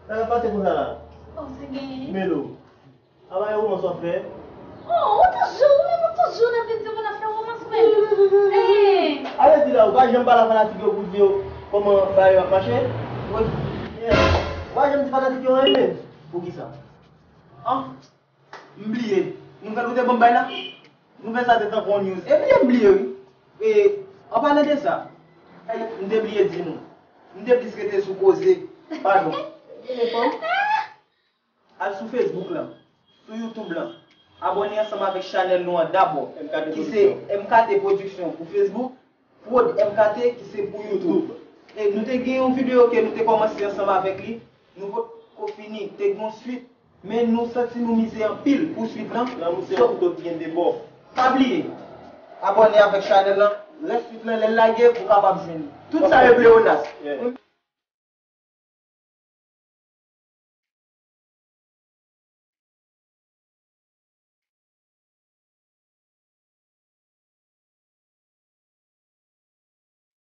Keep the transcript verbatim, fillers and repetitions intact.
Sa k ap pase konsa la? Oh, se genyen. Melo. A pa yon romans w ap fè? Oh, ou toujou, ou menm ou toujou nan vin di moun ap fè romans, men. Eh, A vle di la, ou pa janm pale a fanatik yo pou di yo kòman bagay yo ap mache? Ou pa janm di fanatik yo anyen menm? Poukisa? Ah, m bliye. Nouvèl ou te ban m bay la? Nouvèl sa te tankou yon news. Ebyen, m bliye, wi. E, an palan de sa, m te bliye di nou. M te plis rete sou koze. Padon. Al sou Facebook lan, sou YouTube lan, abòne ansanm avèk chanèl nou an dabò, ki se M K T Production pou Facebook, Prod M K T ki se pou YouTube. E nou te gen yon videyo ke nou te kòmanse ansanm avèk li, nou potko fini, te gen yon swit, men nou santi nou mize anpil pou swit lan. Nan mousye kouto ki gen de bò. Pa bliye, abòne avèk chanèl lan, rès swit lan lè l lage pou w kapab jwenn li. Tout sa yo vle Onas. Yeah.